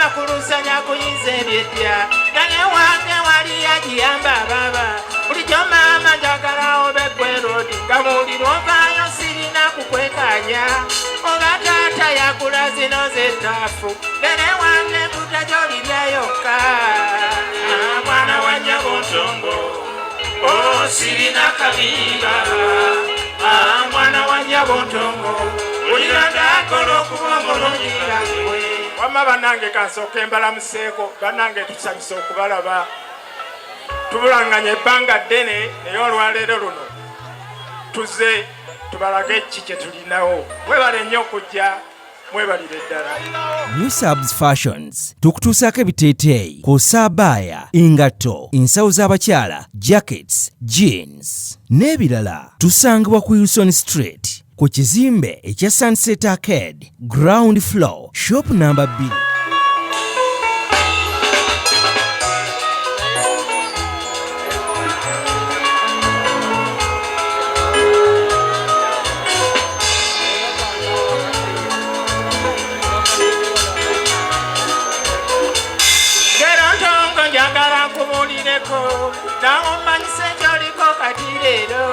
maama kulusanya kuyinza ebyedya naye wange wali agiyamba baba bulijjo maama njagala obe gwe rodi nga buli lwovaayo sirina kukwekanya oba taata yakula zino zetaafu nene wange mbuta gyolirya yokka. Ah, mwana wa nnyabo ntongo, oh, sirina kabiba. Ah, mwana wa nnyabo ntongo, wulira ndaakola okuba omulungi nga ggwe. Wamma bannange, kansooke mbalamuseeko. Bannange, tusanyusa okubalaba. Tubulanganya ebbanga ddene, naye olwaleero luno tuzze tubalage ki kye tulinawo. Mwebale nnyo okujja, mwebalire ddala. New Subs Fashions tukutuusaako ebiteeteeyi kw'ossa abaaya, engatto, ensawo z'abakyala, jackets, jeans n'ebirala. Tusangibwa ku Wilson Street ku kizimbe ekya Sunset Arcade, ground floor, shop number B. Gero ntongo, njagala nkubuulireko nawe omanyise kyoliko kati leero.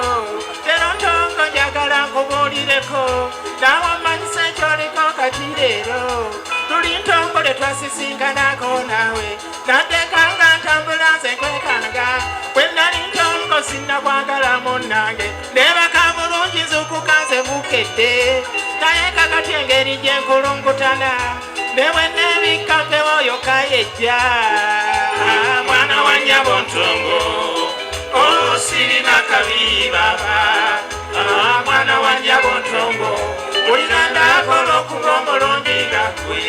Gero ntongo, njagala nkubuulireko nawe omanyise kyoliko kati leero. Tuli ntongole twasisinkanako naawe, naddeka nga ntambula nze nkwekanga. Bwe nali ntongo sinnakwagala munnange, neebaka bulungi, nzuukuka nze bukedde, naye kakati engeri gye nkulungutana ne bwe neebikka mpewo yokka yejja. Ah, mwana wa nnyabo ntongo, oh, sirina kabi baba. Ah, mwana wa nnyabo ntongo, wulira ndaakola okuba omulungi nga ggwe.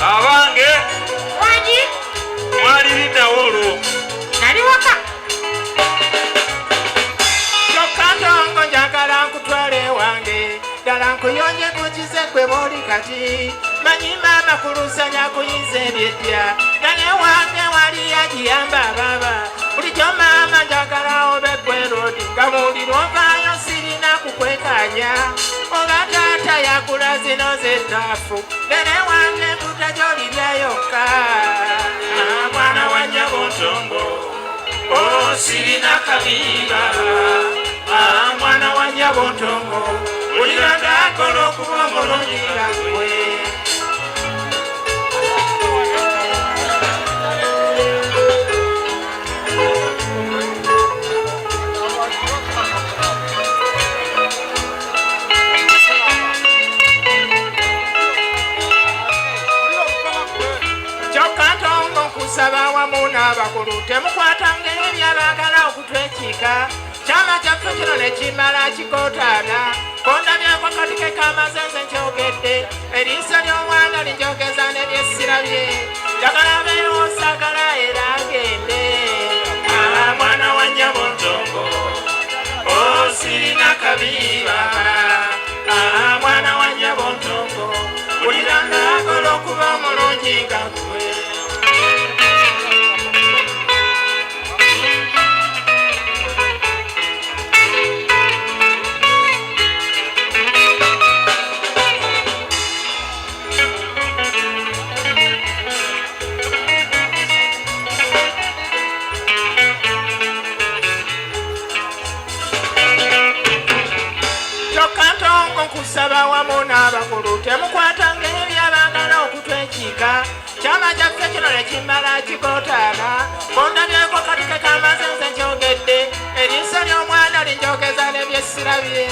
Abange! Wangi? Mwaliriddawo olwo? Nali waka. Kyokka ntongo, njagala nkutwale wange, ddala nkuyonje kukize gwe bw'oli kati. Manyi maama kulusanya kuyinza ebyedya naye wange wali agiyamba baba bulijjo maama njagala obe gwe rodi nga buli lwovaayo sirina kukwekanya oba taata yakula zino zetaafu nene wange mbuta gyolirya yokka. Ah, mwana wa nnyabo ntongo, oh, sirina kabi baba. Ah, mwana wa nnyabo ntongo, wulira ndaakola okuba omulungi nga ggwe. Kyokka ntongo, nkusaba wamu n'abakulu temukwatanga ebyabaagala okutwekiika. Kyama kyaffe kino ne kimala kikotaana kondabyako kati ke kamaze nze nkyogedde. Eriiso ly'omwana linjogeza nebyessirabye, njagala beewo saagala era ngende. Ah, mwana wa nnyabo ntongo, oh, sirina kabi baba. Ah, mwana wa nnyabo ntongo, wulira ndaakola okuba omulungi nga ggwe. Kyokka ntongo, nkusaba wamu n'abakulu temukwatanga ebyabaagala okutwekiika. Kyama kyaffe kino ne kimala kikotaana kondabyeko kati ke kamaze nze nkyogedde. Eriiso ly'omwana linjogeza nebyessirabye,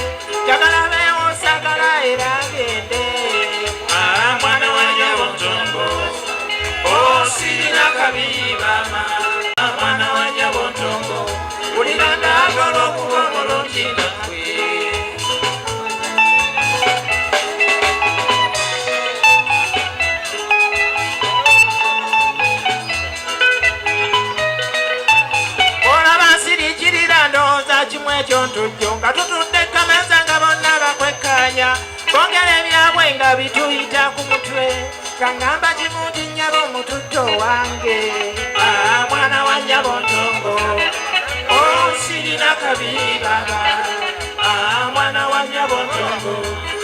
njagala beewo saagala era ngende. Ah, mwana wa nnyabo ntongo, oh, sirina kabi mama. Ah, mwana wa nnyabo ntongo, wulira ndaakola okuba omulungi nga ggwe. Olaba nsirikirira, ndowooza kimu ekyo ntujjo nga tutudde kameeza nga bonna bakwekkaanya, bongera ebyabwe nga bituyita ku mutwe, nga ŋŋamba kimu nti nnyabo omututto wange. Ah, mwana wa nnyabo ntongo, oh, sirina kabi baba. Ah, mwana wa nnyabo ntongo,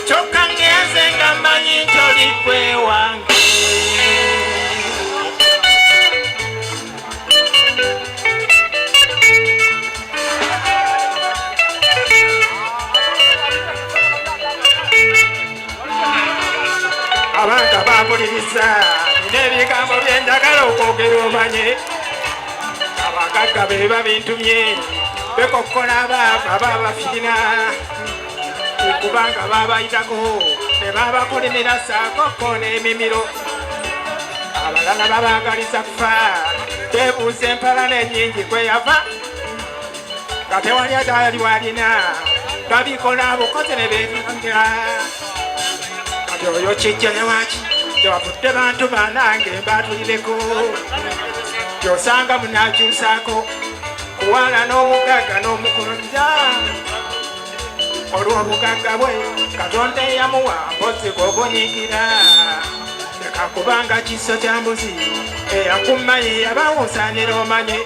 kyokka ŋŋenze nga mmanyi. Nti gwe wange. Abanga bampuliriza, nina ebigambo byenjagala okwogera omanye. Abagagga be babintumye, bekokkola abaavu ababafiina, kubanga babayitako ne babakolimira saakoko n'emimiro. Abalala babaagaliza kufa, beebuuza empalana ennyingi kwe yava nga tewali atali walina. Babikola bukozi ne beetundira. Kati oyo kijja ne waki tewavudde bantu banange mbatulireko, gyosanga munakyusaako kuwala n'omugagga n'omukulonja olw'obugagga bwe Katonda eyamuwa mpozi gwogunyigira. Leka kubanga kiso kya mbuzi eyakummanyi yabawosaanira omanye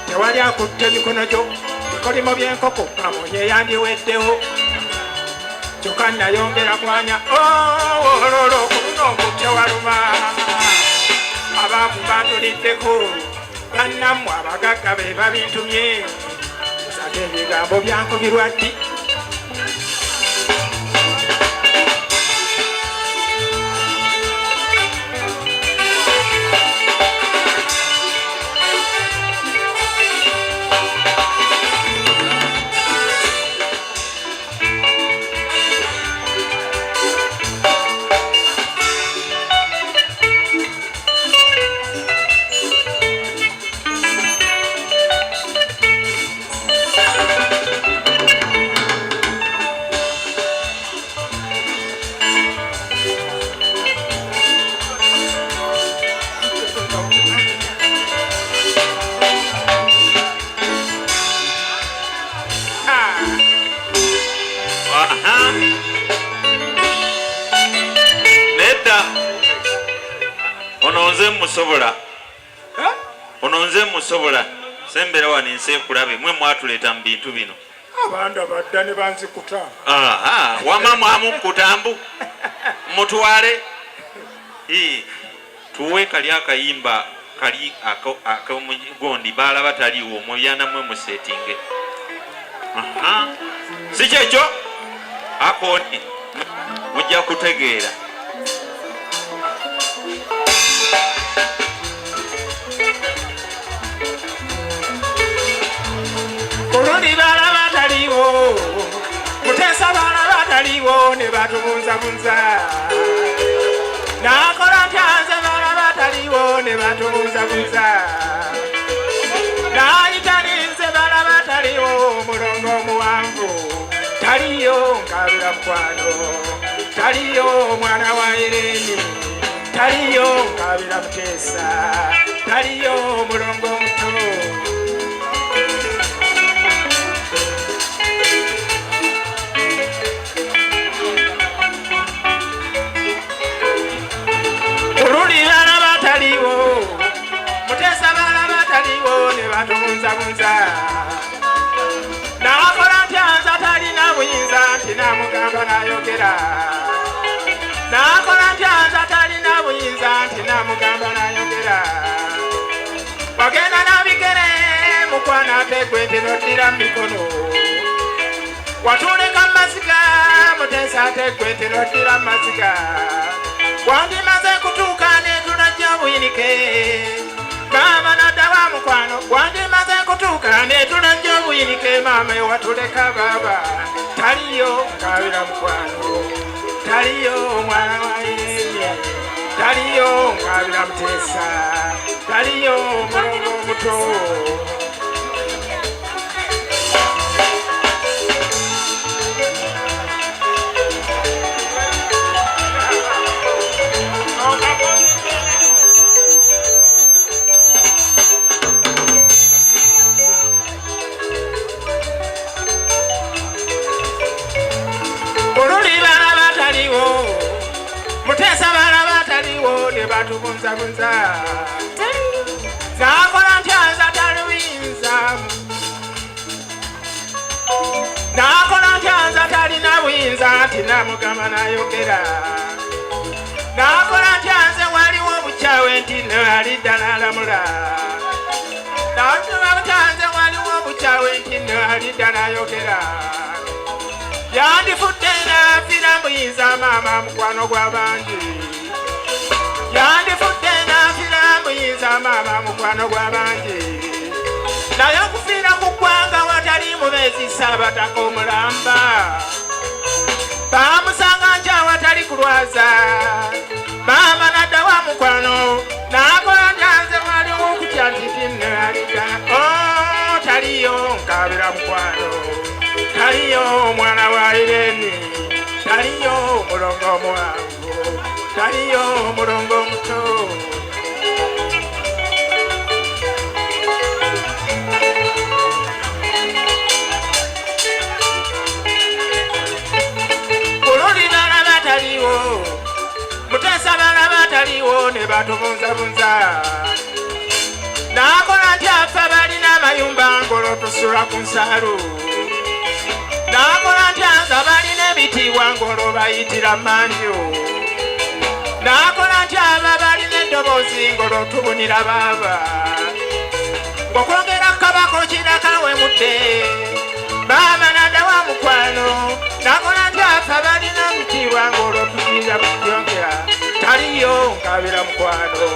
tewali akutte mikono gyo bikolimo by'enkoko kamunye yandiweddewo, kyokka nayongera kwanya ololo okuluno okutte waluma. Abaavu bantuliddeko, bannammwe abagagga be babintumye, ate ebigambo byankubirwa ddi? Aha. Nedda, ono nze musobola, ono nze musobola. Sembera wano ensi ekulabe. Mwe mwatuleeta mu bintu bino. Abanda badda ne banzikuta. Aha, wama mwamukkuta mbu mutwale. Ii, tuwe kali akayimba kali akomugondi baalaba taliiwo mubyana mwe musetinge. Aha. Si kyekyo akoni mujja kutegeera. Oluli balaba taliwo, Muteesa balaba taliwo ne batubunzabunza. Nakola ntya nze balaba taliwo ne batubunzabunza. Nayita ninze balaba taliwo omulongo omuwanvu taliyo nkabira mukwano taliyo omwana wa Irene taliyo nkabira Muteesa taliyo omulongo omuto. Oluli balaba taliwo, Muteesa balaba taliwo ne batubunzabunza. Nakola ntya nze atalina buyinza nti namugamba nayogera. Nakola ntya nze atalina buyinza nti namugamba nayogera. Wagenda na bigere mukwano ate gwe nti noddira mu mikono. Watuleka mu maziga Muteesa ate gwe nti noddira mu maziga. Wandimaze kutuuka netulajja obuyinike. Maama naddawa mukwano, wandimaze kutuuka netulajja obuyinike. Maama ewatuleka baaba taliyo nkabira mukwano taliyo omwana wa Irene taliyo nkabira Muteesa taliyo omulongo omuto. Oluli balaba taliwo, Muteesa balaba taliwo ne batubunzabunza. Nakola ntya nze ataluyinza, nakola ntya nze atalina buyinza nti namugamba nayogera. Nakola ntya nze waliwo obukyawe nti no ali ddala alamula. Nakola ntya nze waliwo obukyawe nti no ali ddala ayogera. Yandifudde n'afiira muyinza maama mukwano gw'abangi. Yandifudde n'afiira muyinza maama mukwano gw'abangi. Naye okufiira ku ggwanga watali mubeezi Ssaabataka omulamba. Bamusanga nti awatali kulwaza. Maama nadda wa mukwano nakola ntanze waliwo okutya nti tinno alidda. Oh, taliyo nkabira mukwano. Taliyo omwana wa Irene. Taliyo omulongo omuwanvu. Taliyo omulongo omuto. Kululi balaba taliwo. Mutesa balaba taliwo ne batubunzabunza. Nakola ntya ffe balina amayumba ngolo tusula ku nsalo. Nakola ntya nze balina ebitiibwa ngolo bayitira manju. Nakola ntya abo balina eddoboozi ngolo tubunira baaba. Ng'okwogera kabako kiraka wemudde. Maama nadda wa mukwano. Nakola ntya ffe balina ebitiibwa ngolo tubunira byongera. Taliyo nkabira mukwano.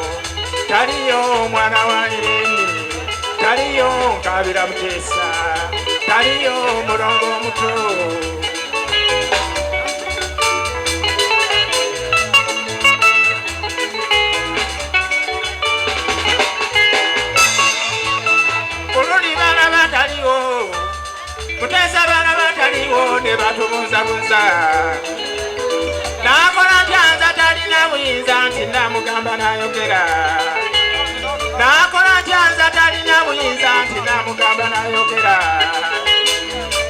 Taliyo omwana wa Irene. Taliyo nkabira Mutesa. Taliyo omulongo omuto. Kululi balaba taliwo. Mutesa balaba taliwo ne batubunzabunza. Nakola ntya nze talina buyinza nti namugamba n'ayogera. Nakola ntya nze talina buyinza nti namugamba n'ayogera.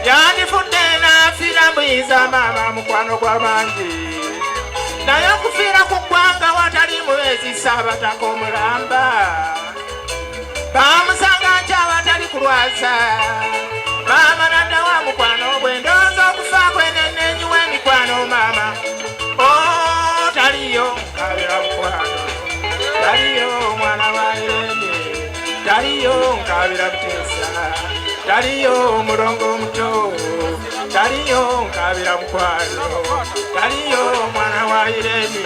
Yandifudde n'afiira muyinza maama mukwano gw'abangi. Naye okufiira ku ggwanga watali mubeezi Ssaabataka omulamba. Bamusanga nti awatali kulwaza. Maama nadda wa mukwano bwe ndowooza okufa kwe nenenyiwa emikwano maama. Oh, taliyo nkabira mukwano. Taliyo omwana wa Irene. Taliyo nkabira Mutesa. Taliyo omulongo omuto. Taliyo nkabira mukwano. Taliyo omwana wa Irene.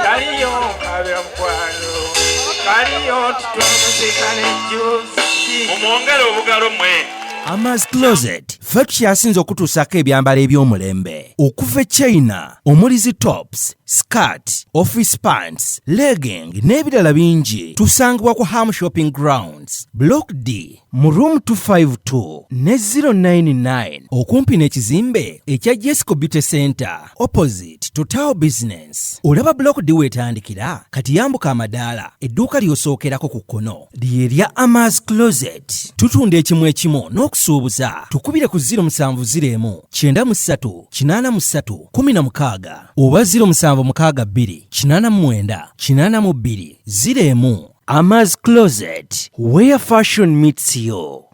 Taliyo nkabira mukwano. Taliyo titwamuzika ne juzi. Mumwongere obugalo mmwe. Amas Closet ffe tukyasinze okutuusaako ebyambalo eby'omulembe okuva e China omuli zi tops, skirt, office pants, legging n'ebirala bingi. Tusangibwa ku Ham Shopping Grounds, Block D mu room 252 ne 099 okumpi n'ekizimbe ekya Jesco Beauty Center opposite Total Business. Olaba Block D weetandikira kati yambuka amadaala edduuka ly'osookerako ku kkono lye lya Amas Closet. Tutunda ekimu ekimu n'okusuubuza. Tukubire ku 0701 93 83 16 oba 0762 89 82 01. Amas Closet, where fashion meets you.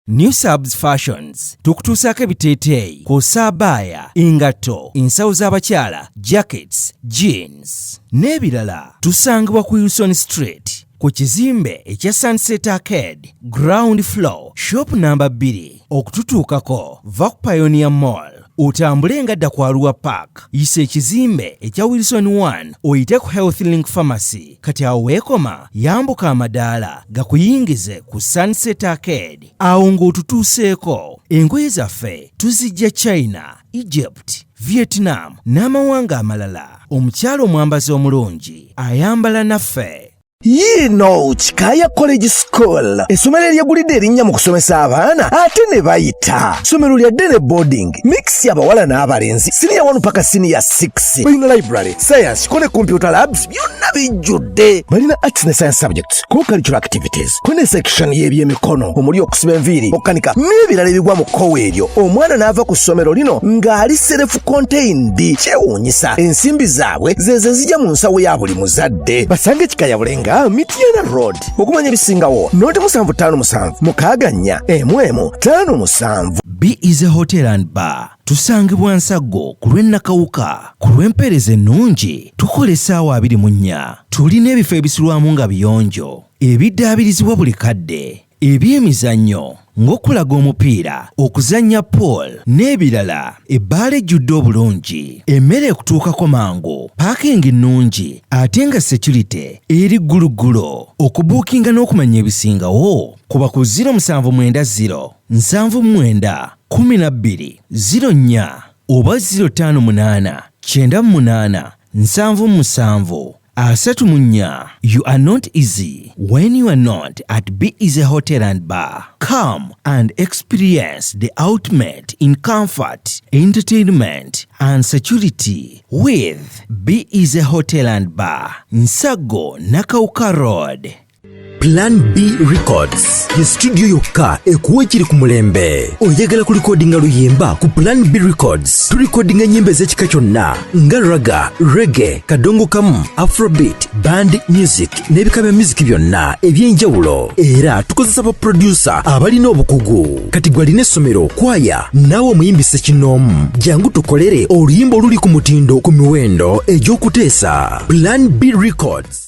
New Subs Fashions tukutuusaako ebiteeteeyi kw'ossa abaaya, engatto, ensawo z'abakyala, jackets, jeans n'ebirala. Tusangibwa ku Wilson Street ku kizimbe ekya Sunset Arcade, ground floor, shop number 2. Okututuukako va ku Pioneer Mall otambule nga dda ku Arua Park, yisa ekizimbe ekya Wilson 1 oyite ku Health Link Pharmacy. Kati awo weekoma yambuka amadaala gakuyingize ku Sunset Arcade. Awo ng'otutuuseeko engoye zaffe tuzijja China, Egypt, Vietnam n'amawanga amalala. Omukyala omwambazi omulungi ayambala naffe. Yiino Kikaaya College School, essomero eryegulidde erinnya mu kusomesa abaana ate ne bayita. Ssomero lya day ne boarding, mix abawala n'abalenzi, senior 1 paka senior 6. Balina library, science, ko ne computer labs byonna bijjudde. Balina arts ne science subjects, co-curricular activities, ko ne section y'ebyemikono omuli okusiba enviiri, okukanika n'ebirala ebigwa mu kkowe eryo. Omwana n'ava ku ssomero lino ng'ali self contained. Kyewuunyisa, ensimbi zaabwe zezo ezijja mu nsawo ya buli muzadde. Basange Kikaya Bulenga, Mityana Road. Okumanya ebisingawo noti 757 64 11 57. Be Easy Hotel and Bar tusangibwa Nsaggo ku lw'e Nakawuka. Ku lw'empeereza ennungi tukola essaawa 24. Tulina ebifo ebisulwamu nga biyonjo, ebiddaabirizibwa buli kadde, eby'emizannyo ng'okulaga omupiira, okuzannya pool n'ebirala. Ebbaala ejjudde obulungi, emmere ekutuukako mangu, paakingi nnungi ate nga security eri gguluggulo. Okubuukinga n'okumanya ebisingawo kuba ku 0790 79 12 04 oba 058 98 77 34. You are not easy when you are not at Be Easy Hotel and Bar. Come and experience the ultimate in comfort, entertainment, and security with Be Easy Hotel and Bar, Nsago Nakawuka Road. Plan B Records ye studio yokka ekuwa ekiri ku mulembe. Oyagala kulikodinga luyimba ku Plan B Records? Tulikodinga ennyimba ez'ekika kyonna nga ragga, reggae, kadongo kamu, afrobeat, band music n'ebika bya music byonna eby'enjawulo. Era tukozesa ba producer abalina obukugu. Kati gwe alina essomero, kwaya, naawe omuyimbi ssekinnoomu, jangu tukolere oluyimba oluli ku mutindo ku miwendo egy'okuteesa. Plan B Records.